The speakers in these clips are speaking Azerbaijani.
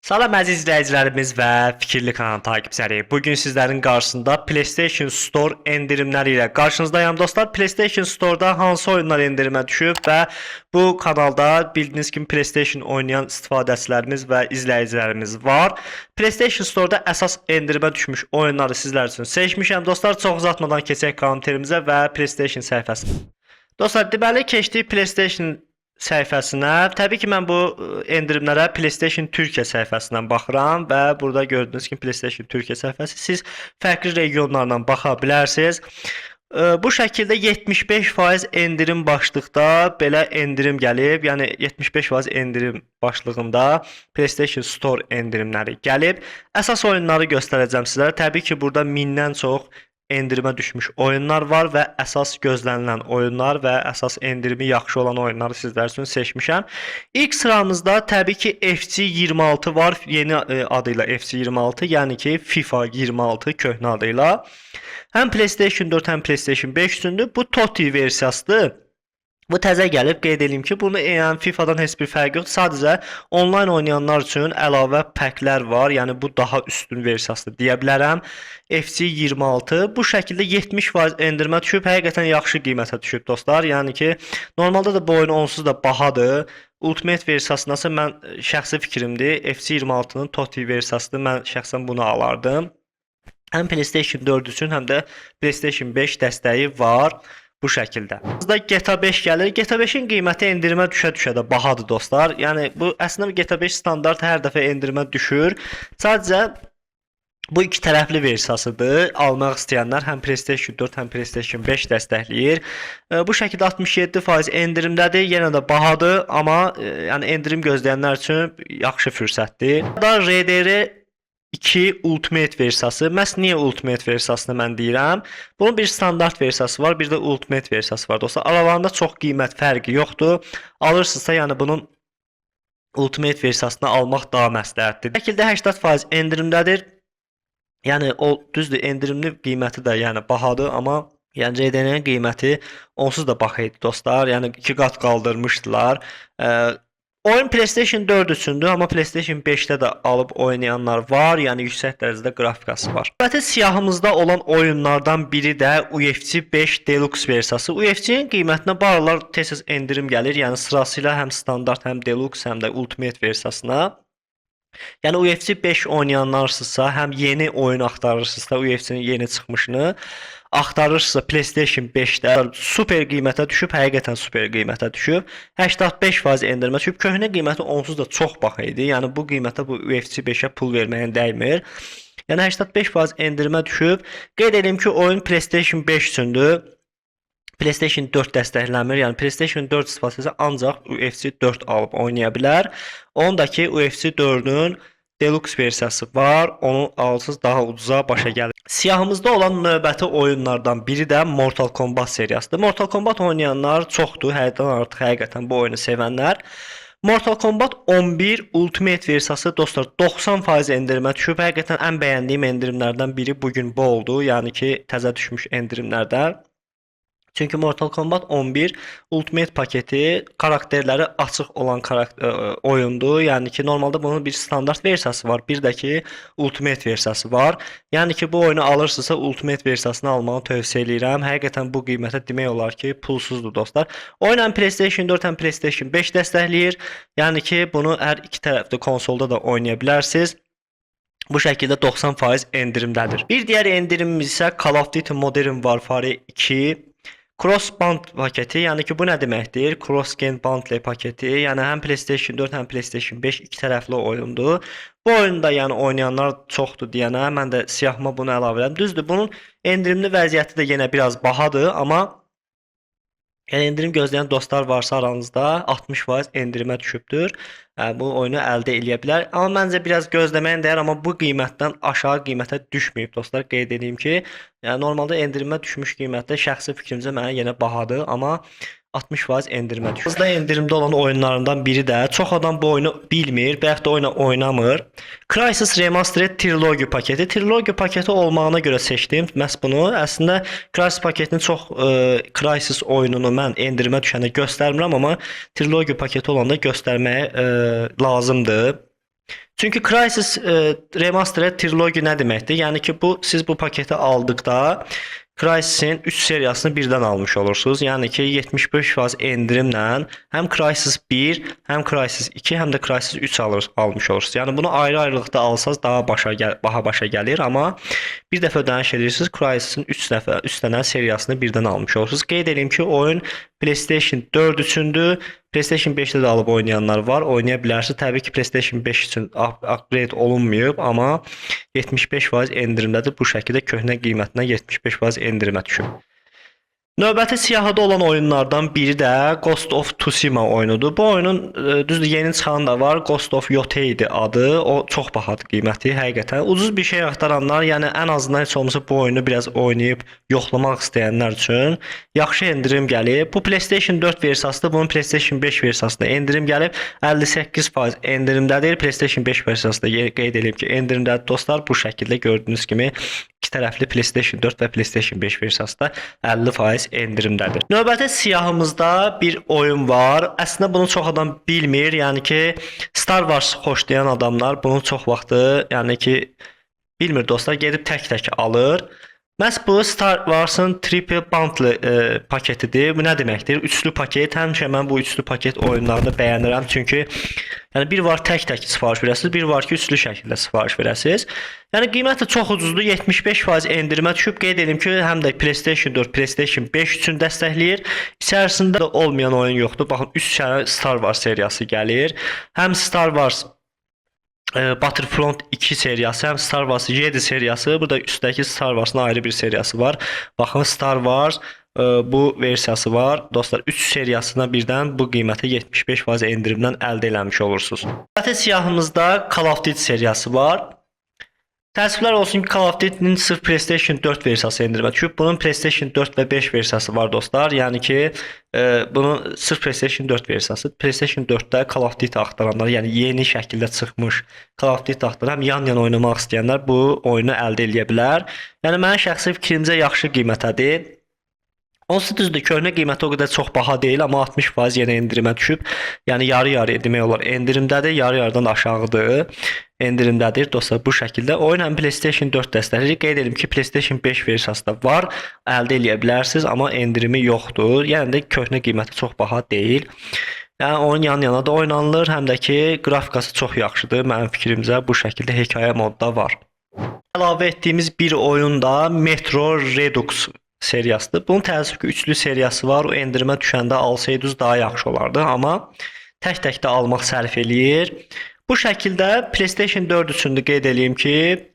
Salam əziz izləyicilərimiz və Fikirli kanal takipçiləri. Bu gün sizlərin qarşısında PlayStation Store endirimləri ilə qarşınızdayam dostlar. PlayStation Store-da hansı oyunlar endirimə düşüb və bu kanalda bildiyiniz kimi PlayStation oynayan istifadəçilərimiz və izləyicilərimiz var. PlayStation Store-da əsas endirimə düşmüş oyunları sizlər üçün seçmişəm dostlar. Çox uzatmadan keçək kompüterimizə və PlayStation səhifəsinə. Dostlar, deməli keçdik PlayStation səhifəsinə. Təbii ki, mən bu endirimlərə PlayStation Türkiyə səhifəsindən baxıram və burada gördüyünüz kimi PlayStation Türkiyə səhifəsi. Siz fərqli regionlardan baxa bilərsiniz. Bu şəkildə 75% endirim başlıqda belə endirim gəlib. Yəni 75% endirim başlığında PlayStation Store endirimləri gəlib. Əsas oyunları göstərəcəm sizlərə. Təbii ki, burada 1000-dən çox endirimə düşmüş oyunlar var və əsas gözlənilən oyunlar və əsas endirimi yaxşı olan oyunları sizlər üçün seçmişəm. İlk sıramızda təbii ki FC 26 var. Yeni adıyla FC 26, yəni ki FIFA 26 köhnə adıyla. Həm PlayStation 4, həm PlayStation 5 üçündür. Bu TOTY versiyasıdır. Bu təzə gəlib, qeyd eləyim ki, bunu yəni FIFA-dan heç bir fərqi yoxdur. Sadəcə onlayn oynayanlar üçün əlavə packlər var. Yəni bu daha üstün versiyasıdır deyə bilərəm. FC 26 bu şəkildə 70% endirimə düşüb. Həqiqətən yaxşı qiymətə düşüb dostlar. Yəni ki, normalda da bu oyun onsuz da bahadır. Ultimate versiyasındasa mən şəxsi fikrimdir. FC 26-nın TOTY versiyasıdır. Mən şəxsən bunu alardım. Həm PlayStation 4 üçün, həm də PlayStation 5 dəstəyi var bu şəkildə. Bizdə GTA 5 gəlir. GTA 5-in qiyməti endirimə düşə-düşə də bahadır dostlar. Yəni bu əslində GTA 5 standart hər dəfə endirimə düşür. Sadəcə bu iki tərəfli versiyasıdır. Almaq istəyənlər həm PlayStation 4, həm PlayStation 5 dəstəkləyir. Bu şəkildə 67% endirimdədir. Yenə də bahadır, amma yəni endirim gözləyənlər üçün yaxşı fürsətdir. Da RDR 2 Ultimate versiyası. Məhz niyə Ultimate versiyasını mən deyirəm? Bunun bir standart versiyası var, bir də Ultimate versiyası var dostlar. Aralarında çox qiymət fərqi yoxdur. Alırsınızsa, yəni bunun Ultimate versiyasını almaq daha məsləhətdir. Şəkildə 80% endirimdədir. Yəni o düzdür, endirimli qiyməti də yəni bahadır, amma yəni RDR-nin qiyməti onsuz da baha idi dostlar. Yəni iki qat qaldırmışdılar. Oyun PlayStation 4 üçündür, amma PlayStation 5-də də alıb oynayanlar var. Yəni yüksək dərəcədə qrafikası var. Əlbəttə siyahımızda olan oyunlardan biri də UFC 5 Deluxe versiyası. UFC-nin qiymətinə bu aralar tez-tez endirim gəlir. Yəni sırasıyla həm standart, həm Deluxe, həm də Ultimate versiyasına. Yəni UFC 5 oynayanlarsınızsa, həm yeni oyun axtarırsınızsa, UFC-nin yeni çıxmışını axtarırsınızsa PlayStation 5-də super qiymətə düşüb, həqiqətən super qiymətə düşüb. 85% endirimə düşüb. Köhnə qiyməti onsuz da çox baha idi. Yəni bu qiymətə bu UFC 5-ə pul verməyə dəymir. Yəni 85% endirimə düşüb. Qeyd edim ki, oyun PlayStation 5 üçündür. PlayStation 4 dəstəklənmir. Yəni PlayStation 4 istifadəçisi ancaq UFC 4 alıb oynaya bilər. Onun da ki UFC 4-ün Deluxe versiyası var. Onu alsız daha ucuza başa gəlir. Siyahımızda olan növbəti oyunlardan biri də Mortal Kombat seriyasıdır. Mortal Kombat oynayanlar çoxdur. Həddən artıq həqiqətən bu oyunu sevənlər. Mortal Kombat 11 Ultimate versiyası dostlar 90% endirimə düşüb. Həqiqətən ən bəyəndiyim endirimlərdən biri bu gün bu oldu. Yəni ki, təzə düşmüş endirimlərdən. Çünki Mortal Kombat 11 Ultimate paketi karakterləri açıq olan oyundur. Yəni ki, normalda bunun bir standart versiyası var, bir də ki Ultimate versiyası var. Yəni ki, bu oyunu alırsınızsa Ultimate versiyasını almağı tövsiyə eləyirəm. Həqiqətən bu qiymətə demək olar ki, pulsuzdur dostlar. Oyun həm PlayStation 4, həm PlayStation 5 dəstəkləyir. Yəni ki, bunu hər iki tərəfdə konsolda da oynaya bilərsiniz. Bu şəkildə 90% endirimdədir. Bir digər endirimimiz isə Call of Duty Modern Warfare 2 Cross Band paketi, yəni ki bu nə deməkdir? Cross Gen Bundle paketi, yəni həm PlayStation 4, həm PlayStation 5 iki tərəfli oyundur. Bu oyunda yəni oynayanlar çoxdur deyənə mən də siyahıma bunu əlavə edirəm. Düzdür, bunun endirimli vəziyyəti də yenə biraz bahadır, amma yəni endirim gözləyən dostlar varsa aranızda 60% endirimə düşübdür. Bu oyunu əldə eləyə bilər. Amma məncə biraz gözləməyin dəyər, amma bu qiymətdən aşağı qiymətə düşməyib dostlar. Qeyd edeyim ki, yəni normalda endirimə düşmüş qiymətdə şəxsi fikrimcə mənə yenə bahadır, amma 60% endirimə düşür. Bizdə endirimdə olan oyunlarından biri də çox adam bu oyunu bilmir, və yaxud da oyunu oynamır. Crysis Remastered Trilogy paketi. Trilogy paketi olmağına görə seçdim məhz bunu. Əslində Crysis paketini çox Crysis oyununu mən endirimə düşəndə göstərmirəm, amma Trilogy paketi olanda göstərməyə lazımdır. Çünki Crysis Remastered Trilogy nə deməkdir? Yəni ki, bu siz bu paketi aldıqda Crysis-in 3 seriyasını birdən almış olursunuz. Yəni ki, 75% endirimlə həm Crysis 1, həm Crysis 2, həm də Crysis 3 almış olursunuz. Yəni bunu ayrı-ayrılıqda alsaz daha baha başa gəlir, amma bir dəfə ödəniş edirsiniz, Crysis-in 3 dəfə 3 dənə seriyasını birdən almış olursunuz. Qeyd edeyim ki, oyun PlayStation 4 üçündür. PlayStation 5-də də alıb oynayanlar var. Oynaya bilərsiniz. Təbii ki, PlayStation 5 üçün upgrade olunmayıb, amma 75% endirimdədir. Bu şəkildə köhnə qiymətinə 75% endirimə düşüb. Növbəti siyahıda olan oyunlardan biri də Ghost of Tsushima oyunudur. Bu oyunun düzdür, yeni çıxan da var. Ghost of Yotei adı. O çox bahadır qiyməti həqiqətən. Ucuz bir şey axtaranlar, yəni ən azından heç olmasa bu oyunu biraz oynayıb yoxlamaq istəyənlər üçün yaxşı endirim gəlib. Bu PlayStation 4 versiyasıdır. Bunun PlayStation 5 versiyasında endirim gəlib. 58% endirimdədir. PlayStation 5 versiyasında qeyd edeyim ki, endirimdədir dostlar. Bu şəkildə gördüyünüz kimi iki tərəfli PlayStation 4 və PlayStation 5 versiyasında 50% endirimdədir. Növbəti siyahımızda bir oyun var. Əslində bunu çox adam bilmir. Yəni ki, Star Wars xoşlayan adamlar bunu çox vaxtı, yəni ki, bilmir dostlar, gedib tək-tək alır. Məhz bu Star Wars'ın Triple Bundle paketidir. Bu nə deməkdir? Üçlü paket. Həmişə mən bu üçlü paket oyunlarını bəyənirəm. Çünki yəni bir var tək-tək sifariş verəsiniz, bir var ki, üçlü şəkildə sifariş verəsiniz. Yəni qiyməti çox ucuzdur. 75% endirimə düşüb. Qeyd edim ki, həm də PlayStation 4, PlayStation 5 üçün dəstəkləyir. İçərisində də olmayan oyun yoxdur. Baxın, 3 dənə Star Wars seriyası gəlir. Həm Star Wars Battlefront 2 seriyası, həm Star Wars 7 seriyası. Burada üstdəki Star Wars'ın ayrı bir seriyası var. Baxın, Star Wars bu versiyası var. Dostlar, 3 seriyasına birdən bu qiymətə 75% endirimdən əldə eləmiş olursunuz. Növbəti siyahımızda Call of Duty seriyası var. Təəssüflər olsun ki, Call of Duty-nin sırf PlayStation 4 versiyası endirimə düşüb. Bunun PlayStation 4 və 5 versiyası var dostlar. Yəni ki, bunun sırf PlayStation 4 versiyası. PlayStation 4-də Call of Duty axtaranlar, yəni yeni şəkildə çıxmış Call of Duty axtaran, həm yan-yana oynamaq istəyənlər bu oyunu əldə eləyə bilər. Yəni mənim şəxsi fikrimcə yaxşı qiymətədir. Onsuz düzdür, köhnə qiyməti o qədər çox baha deyil, amma 60% yenə endirimə düşüb. Yəni yarı-yarıya demək olar endirimdədir, yarı-yarıdan aşağıdır. Endirimdədir dostlar, bu şəkildə. Oyun həm PlayStation 4 dəstəkləyir. Qeyd edim ki, PlayStation 5 versiyası da var. Əldə eləyə bilərsiniz, amma endirimi yoxdur. Yəni də köhnə qiyməti çox baha deyil. Yəni oyun yan-yana da oynanılır, həm də ki, qrafikası çox yaxşıdır. Mənim fikrimcə bu şəkildə hekayə modda var. Əlavə etdiyimiz bir oyun da Metro Redux seriyasıdır. Bunun təəssüf ki, üçlü seriyası var. O endirimə düşəndə alsaydınız daha yaxşı olardı, amma tək-tək də almaq sərf eləyir. Bu şəkildə PlayStation 4 üçün də qeyd eləyim ki,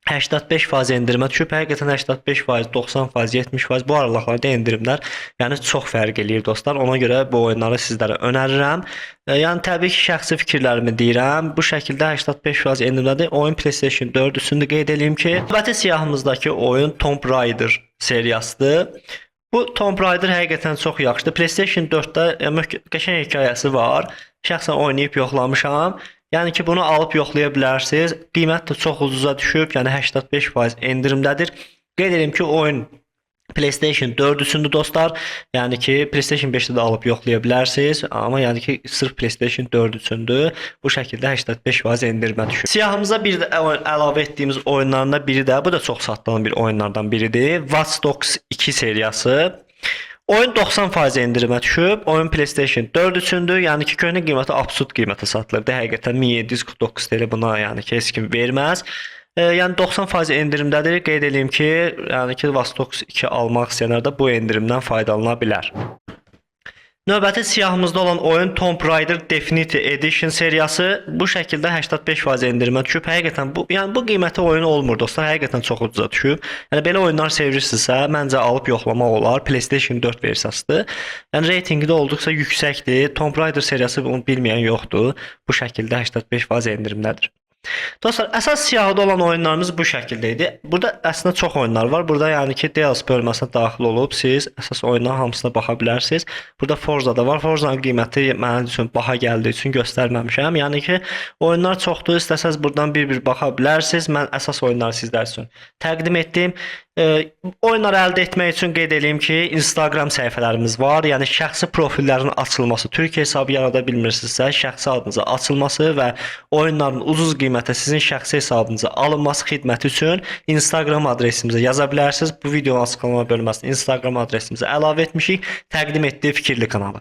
85% endirimə düşüb. Həqiqətən 85%, 90%, 70% bu aralıqlarda endirimlər yəni çox fərq eləyir dostlar. Ona görə bu oyunları sizlərə önərirəm. Yəni təbii ki, şəxsi fikirlərimi deyirəm. Bu şəkildə 85% endirimdədir. Oyun PlayStation 4 üçün də qeyd eləyim ki, növbəti siyahımızdakı oyun Tomb Raider seriyasıdır. Bu Tomb Raider həqiqətən çox yaxşıdır. PlayStation 4-də qəşəng hekayəsi var. Şəxsən oynayıb yoxlamışam. Yəni ki, bunu alıb yoxlaya bilərsiniz. Qiymət də çox ucuza düşüb, yəni 85% endirimdədir. Qeyd edim ki, oyun PlayStation 4 üçündür dostlar. Yəni ki, PlayStation 5-də də alıb yoxlaya bilərsiniz, amma yəni ki, sırf PlayStation 4 üçündür. Bu şəkildə 85% endirimə düşür. Siyahımıza bir də əlavə etdiyimiz oyunlardan biri də, bu da çox satılan bir oyunlardan biridir. Watch Dogs 2 seriyası. Oyun 90% endirimə düşüb. Oyun PlayStation 4 üçündür. Yəni ki, köhnə qiyməti absurd qiymətə satılırdı. Həqiqətən 1749 TL buna yəni ki, heç kim verməz. Yəni 90% endirimdədir. Qeyd eləyim ki, yəni ki, Watch Dogs 2 almaq istəyənlər də bu endirimdən faydalana bilər. Növbəti siyahımızda olan oyun Tomb Raider Definitive Edition seriyası bu şəkildə 85% endirimə düşüb. Həqiqətən bu, yəni bu qiymətə oyun olmur dostlar. Həqiqətən çox ucuza düşüb. Yəni belə oyunlar sevirsinizsə, məncə alıb yoxlamaq olar. PlayStation 4 versiyasıdır. Yəni reytinqi də olduqca yüksəkdir. Tomb Raider seriyası, bunu bilməyən yoxdur. Bu şəkildə 85% endirimdədir. Dostlar, əsas siyahıda olan oyunlarımız bu şəkildə idi. Burada əslində çox oyunlar var. Burada yəni ki, Deals bölməsinə daxil olub siz əsas oyunların hamısına baxa bilərsiniz. Burada Forza da var. Forzanın qiyməti mənim üçün baha gəldiyi üçün göstərməmişəm. Yəni ki, oyunlar çoxdur. İstəsəz buradan bir-bir baxa bilərsiniz. Mən əsas oyunları sizlər üçün təqdim etdim. Oyunları əldə etmək üçün qeyd eləyim ki, Instagram səhifələrimiz var. Yəni şəxsi profillərin açılması, Türkiyə hesabı yarada bilmirsinizsə, şəxsi adınıza açılması və oyunların ucuz qiymətə sizin şəxsi hesabınıza alınması xidməti üçün Instagram adresimizə yaza bilərsiniz. Bu videonun açıqlama bölməsinə Instagram adresimizi əlavə etmişik. Təqdim etdiyi Fikirli kanalı.